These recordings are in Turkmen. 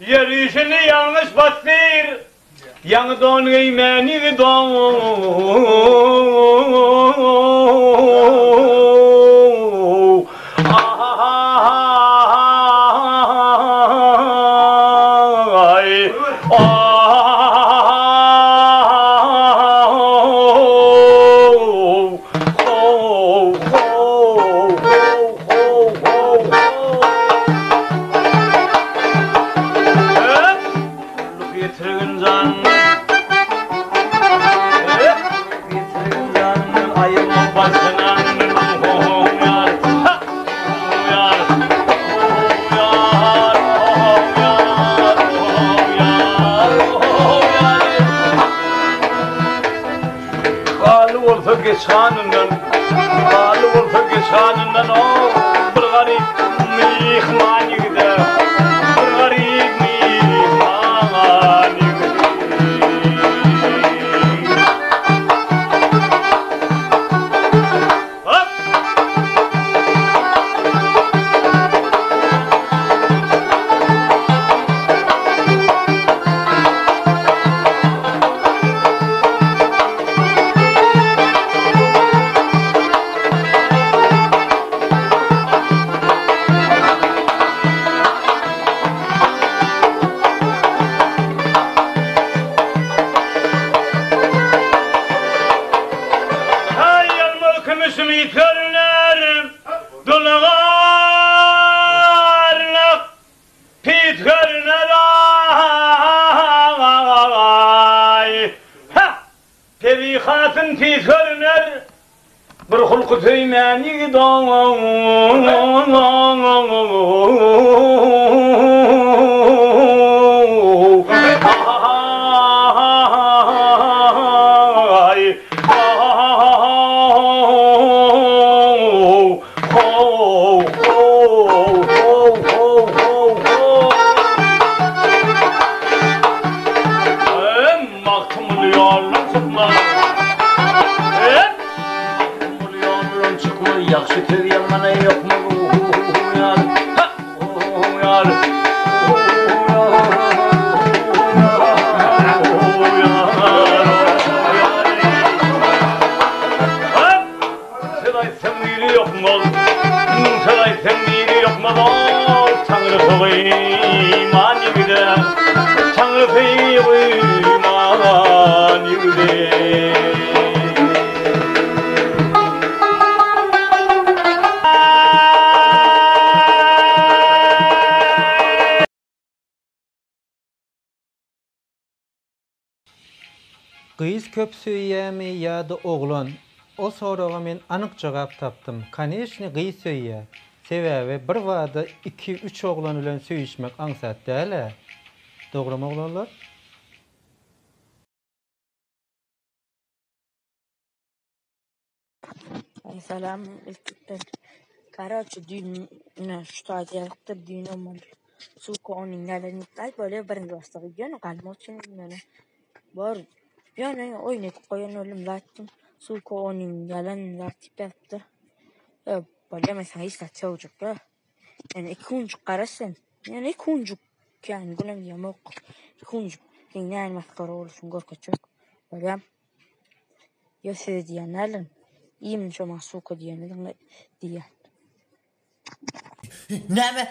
Ýörüşini ýalňyş basdyr. Ýaňy don geýmän ýigit Garly bolsa geç hanyndan, Garly bolsa geç hanyndan, o bir garyp myhman ýigide, bir garyp myhman ýigide. Hop! Haý, ýalmaz kümüşim ýitgeriler, dulagarlak. Pis görüner aý. Hä! Peri hatyn pis görüner, Bir hulky söýmän ýigit aý. Magtymguly ýoldan çykma. Magtymguly ýoldan çykma, ýagşy söz ýamana ýokma. Söz aýtsaň biri ýokmaz, Söz aýtsaň biri ýokmaz, Ol Taňry soýman ýigide, Taňry soýman ýigide. Gyz köp söýýämi ýa-da oglan? O soraga men anyk jogap tapdym. Koneçni gyz söýýä. Sebäbi bir bada iki, üç oglan bilen söýüşmek aňsat däl-ä. Dogrymy oglanlar? Salam ilkiden. Karoçe düýn ine şu taýda ýazypdyr düýn ol suka onuň ýalan diýip bolýa birinji başda ýöne galmak üçin ýöne bor ýöne oýun edip goýan boldum zatdym suka onuň ýalan zat diýip ýazypdyr. Bolýa men saňa hiç zat sögjek ýok. Ýöne iki günjük garaş sen. Ýöne iki günjük ýagny günem diýemok. Iki günjük seň näme masgara boluşyňy görkezjek. Bolýa. Ýok size diýýän däldirin. Iýmin şo maňa suka diýeni diňle diýýän. Näme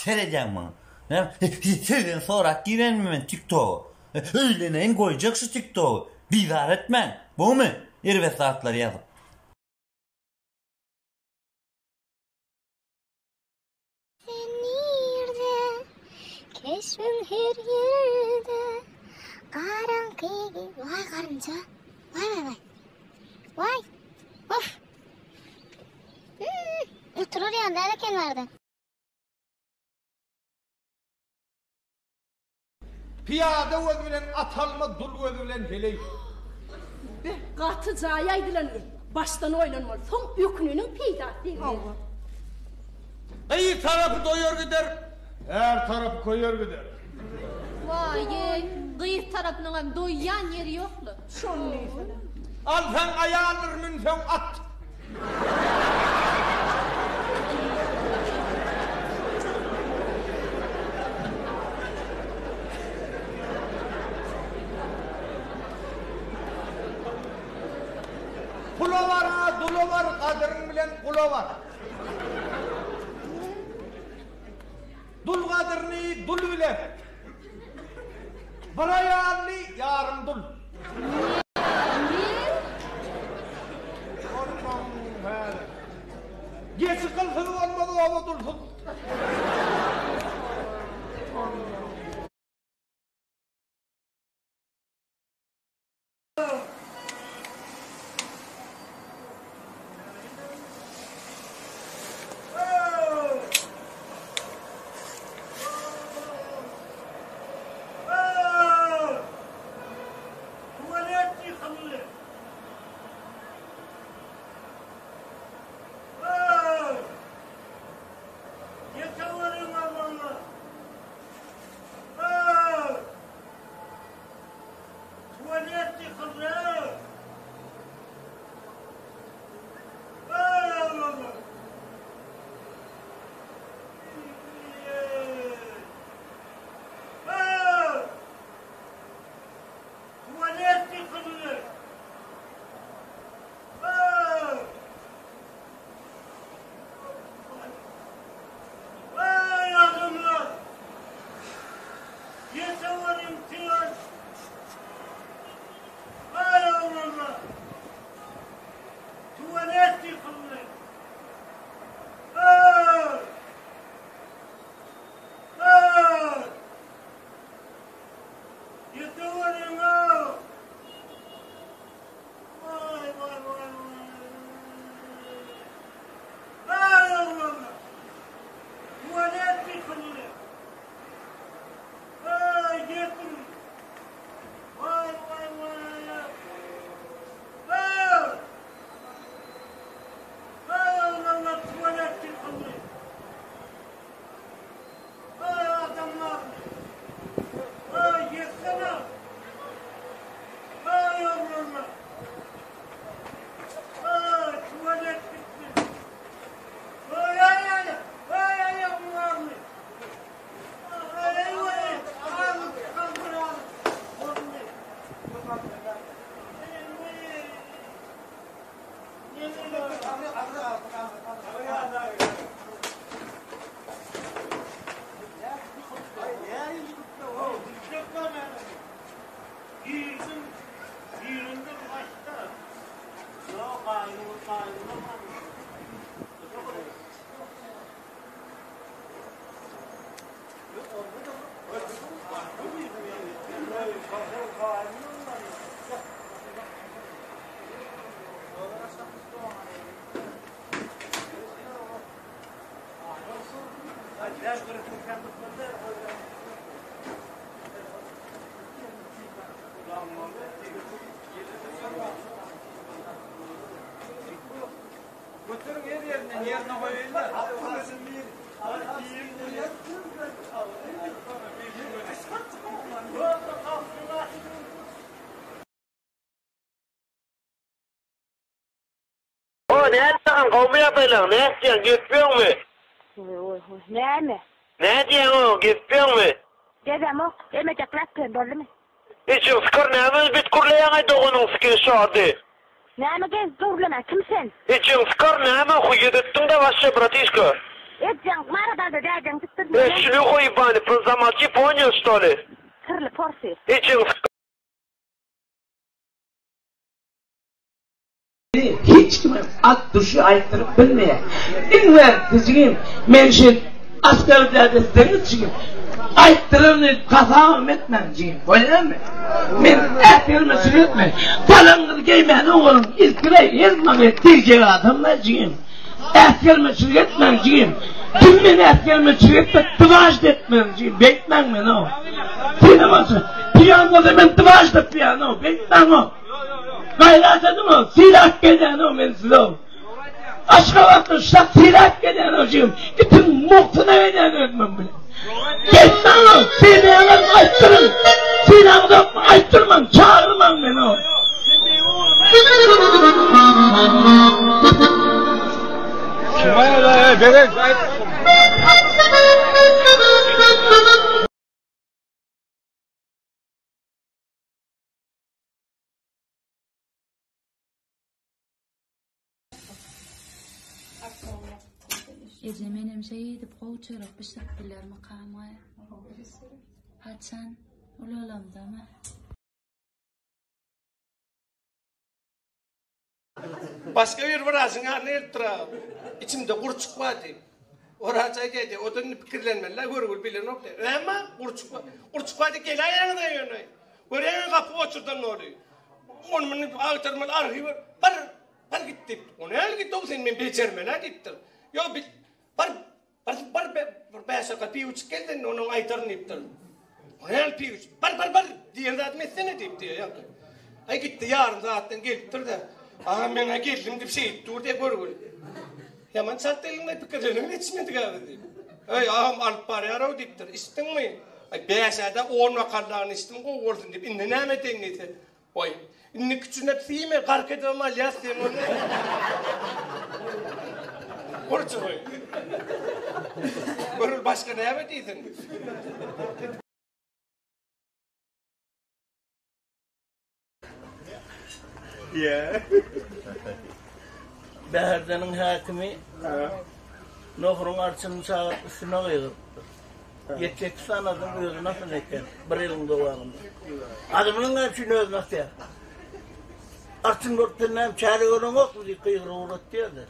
seredýäň maňa? Näme sizden sorap girenmi men tiktoga? Öýleneýin goýjak şu tiktogy. Bizar etmäň. Bomy? Erbet zatlary ýazyp. Sen nirde, keşbiň her ýerde, Garaňky gi, waý garynja, waý waý waý, waý, of, hümm, oturar ýaly däl eken barda. Pyýada göz bilen at alma, dul gözi bilen heleý. Be, gaty jaý aýdylan gep. Başdan oýlanmaly, soň öküneniň peýdasy degmez. Gyz tarapy doýar gider, är tarapy köýer gider. Waý-eý, gyz tarapynyňam doýýan ýeri ýok-la. Şony diýsene. Alsaň aýaldyr, münseň at. Oba bar, gadyryň bilen gula bar. Dul gadyryny dul biler. Bir aýally ýarym dul. Geçi gylsyz bolmaz, oba dulsuz. Tuwalet ýykyldy. Tuwalet ýykyldy. Eý adamlar! Ýeteweriň tiz! Eý oglanlar! Tuwalet ýykyldy! Eý! Eý! Ýeteweriň-ow! Waý, waý, waý, waý! Eý oglanlar! Tuwalet ýykyldy! Eý, ýetiň! Waý, waý, waý! Eý! Eý oglanlar, tuwalet ýykyldy! Eý adamlar! Eý, ýetsene! Eý oglanlar! Eý, tuwalet gitdi! Eý, aý, aý! Eý, aýagym agry! Eý, eý, agry, agry, agry! Götüriň her ýerinden ýerine goýaýynlar. O, nätdiň, gowmy ýagdaýlaň, nätdiň, gezipýöňmi? Näme? Nädýäň-ow, gezipýöňmi? Gezemok, emedekläp ýörün, boldumy? Içiň sykar, näme bet gürleýäň-aý doganyň siken şady? Näme gez gürleme, kim sen? Içiň sykar, näme huýet etdiň-dä waşşe, bratişka? Ejeň maradalda dädeň tutdurdy. E, şlýuha ýebany, zamolçi ponýal, çto li? Syrly porsy. Içiň sykar. Hiç kimem at duşy aýtdyryp bilmeýär. Iň bärkisi jigim, men şu asker dädesdeňiz jigim. Aýtdyraryn diýip hasabam etmäň jigim, bolýarmy? Men äsgermeçilik etme. Balaňyzy geýmäni oňaryň ilkiler her maňa degjek adamlar jigim. Äsgermeçilik etmäň jigim. Kim meni äsgermeçilik etse dwaždy etmerin jigim. Beýtmäň meni-ow. Senem bolsa, piýan bolsa men dwaždy piýan-ow. Beýtmäň-ow. Gaýrat ediň-ow, sylap gelýän-ow men sizi-ow. Aşgabatdan şak sylap gelýän-ow jigim. Itiň mugtuna gelýän özümem bilen. Beýtmäň-ow, sylaýaňyz aýtdyryň. Sylaňyzokmy aýtdyrmaň, çagyrmaň meni-ow. Eje menem şeýdip gowy çörek bişirip bilermikam-aý? Haçan? Ulalamdamy? Başga bir wraçyň ýanyna gelipdir agam. Içimde gurçuk bar diýip. Wraç aýdýar, o-da indi pikirlenmeli-dä, görgüli bilenok diýýär. Näme? Gurçuk bar. Gurçuk bar diýip geläýeňiz-ä ýöne. Görýäňmi gapy oçurdan doly. Ony-muny agtarmaly arhiwe. Bar, bar git diýipdir. O nähili git-ow seni men bejermeli-ä diýipdir. Ýok, bar, Bar, bar, bir bäş dakika piw içip gel sen, ondan aýdaryn diýipdir. O näme piw içip? Bar, bar, bar, diýen zadymy etsene diýipdi ýaňky. Aý gitdi, ýarym sagatdan gelipdir-de. Agam men-ä geldim diýip şeýdip dur diýip görgüli. Ýaman çalt geldiň-le, pikirlenibem ýetişmedik-ä biz diýip. Eý, agam alyp barýar-ow diýipdir. Içdiňmi? Aý, bäş-ä-de on bokallagyny içdim, gowy bolsun diýip. Indi näme edeýin diýse, Goý. Indi kiçine psimi gark edibem alýas diýen boldy. Gurçugy. Görül başga näme diýsin? Bäherdeniň häkimi Nohuryň arçynyny çagyryp üstüne gygyrypdyr. Ýetjekisi sany adam özüni asan eken bir ýylyň dowamynda. Adamynyň näme üçin özüni asýar? Arçyn bolup sen näme çäre göreňokmy diýip gygyryp ugratýar-da.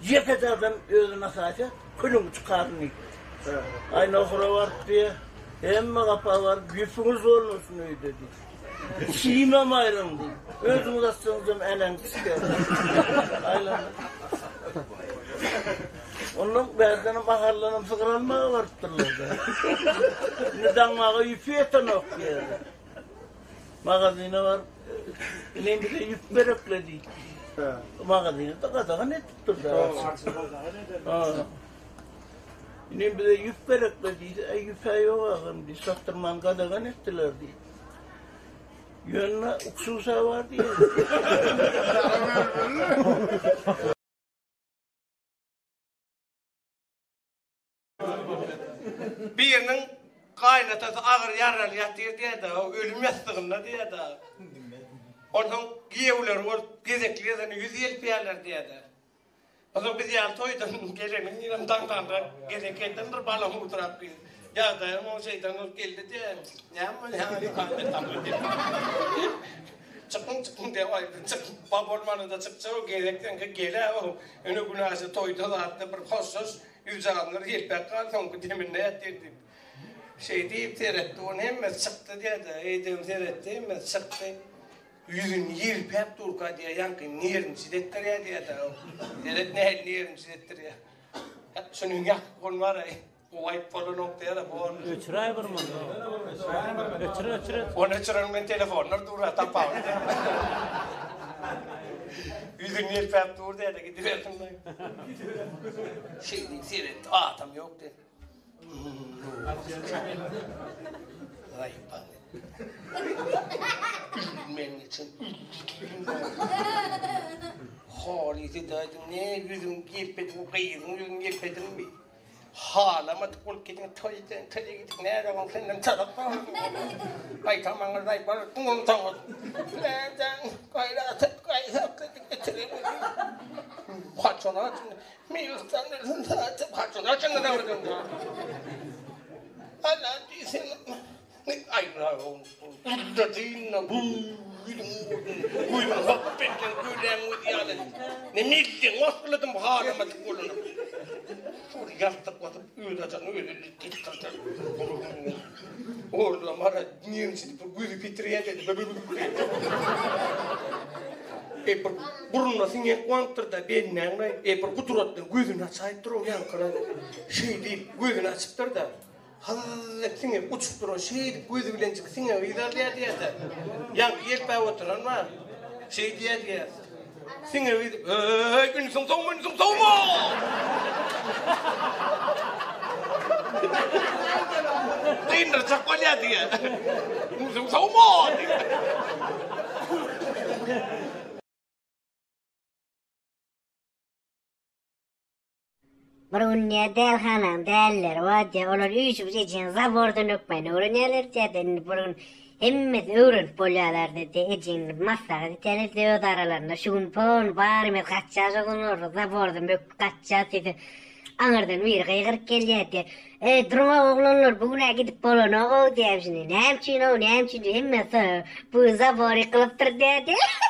Ýekeje adam özüni asaýsa külüňi çykaryn diýipdir. Aý Nohura baryp diýýär, hemme gapa baryp ýüpüňiz bolmasyn öýde diýip. Simem aýryň diýip. Özüňiz atsaňyzam äleňiz çykýar. Aýlandy. Ondan bärdenem aharlanam sygyr almaga barypdyrlar-da. Indi daňmaga ýüpi ýetenok diýýärler. Magazyna baryp, inim bize ýüp berekle diýip. Magazyny-da gadagan edipdir-de. Inim bize ýüp gerekle diýdi. Äý ýüp-ä ýok agam diýdi. Satdyrmany gadagan etdiler diýdi. Ýöne uksus-a bar diýdi. Biriniň gaýynatasy agyr ýaraly ýatyr diýýär-de, ölüm ýassygynda diýýär-de. Onsoň giýewleri bolup gezekli-gezegine ýüz ýelpeýärler diýýär-de. Onsoň biz ýaly toýdan geleniň ýylan daňdanda gezek edendir balam udrap gyz. Ýagdaýam oň şeýtan bolup geldi diýýär. Näme bolýar Muhammet aga diýip. Çykyň çykyň diýip aýtdy. Çyk, bolmanda-da çykjak gezek seňki gel-ä-ow. Ine günaşa toýda zatda bir hoşlaşyş ýüzjagazlar ýelpäp galdy soňky deminde ýatyr diýip. Şeý diýip seretdi ony hemmesi çykdy diýýär-de. Eýdem seretdi hemmesi çykdy. Ýüzüni ýelpäp durka diýýär, ýaňky nerwniçit etdirýär diýýär-de. Seret nähili nerwniçit etdirýär. Şunuň ýakyp bolmar-aý. Gowy aýyp bolanok diýýär-ä bu ony. Öçüräý bir muny. Öçür, öçür. Ony öçüren bilen telefonlar dur-a tapawut. Ýüzüni ýelpäp dur diýýär-de gidibersin. Şeý diýip seretdi, adam ýok diýdi. Men geçen Halysy daýyň ne ýüzüň ýelpediň gyzyň ýüzüň ýelpediňmi? Halamadyk bolup gediň toýdan toýa gidip näde oň senden talap bar. Gaýtam maňa daýy bar oň taňa. Näden gaýrat et gaýrat et getirip. Haçan Burnuna siňek gonupdyr-da, bellänmi, e, bir gudratdan gözüni açaýypdyr-ow ýaňkylar. Şeý diýip, gözüni açypdyr-da, hyzz edip siňek uçup duran, şeýdip gözi bilenjik siňegi yzarlaýar diýýär-de. Ýaňky ýelpäp oturan bar. Şeý diýýär diýýär. Siňegi yz, Eý, ünsüň sowma, ünsüň sowma! Dyndyrjak bolýar diýýär. Ünsüň sowma! diýýär. Bir gün diýýär, dälihanaň dälileri bar diýýär, olar üýşüp ejeňi zabordan ökmäni öwrenýärler diýýär-de, indi bir gün hemmesi öwrenip bolýarlar diýýär, ejeňi maslahat etýärler diýýär öz aralarynda, şu gün pon barymyz gaçýas oglanlar, zabordan böküp gaçýas diýse, Aňyrdan biri gygyryp gelýär diýýär. Eý, duruň-ow oglanlar, bu gün-ä gidip bolanok-ow diýýär. Şindi näme üçin-ow, näme üçin diýip, hemme bu zabor ýykylypdyr diýýär.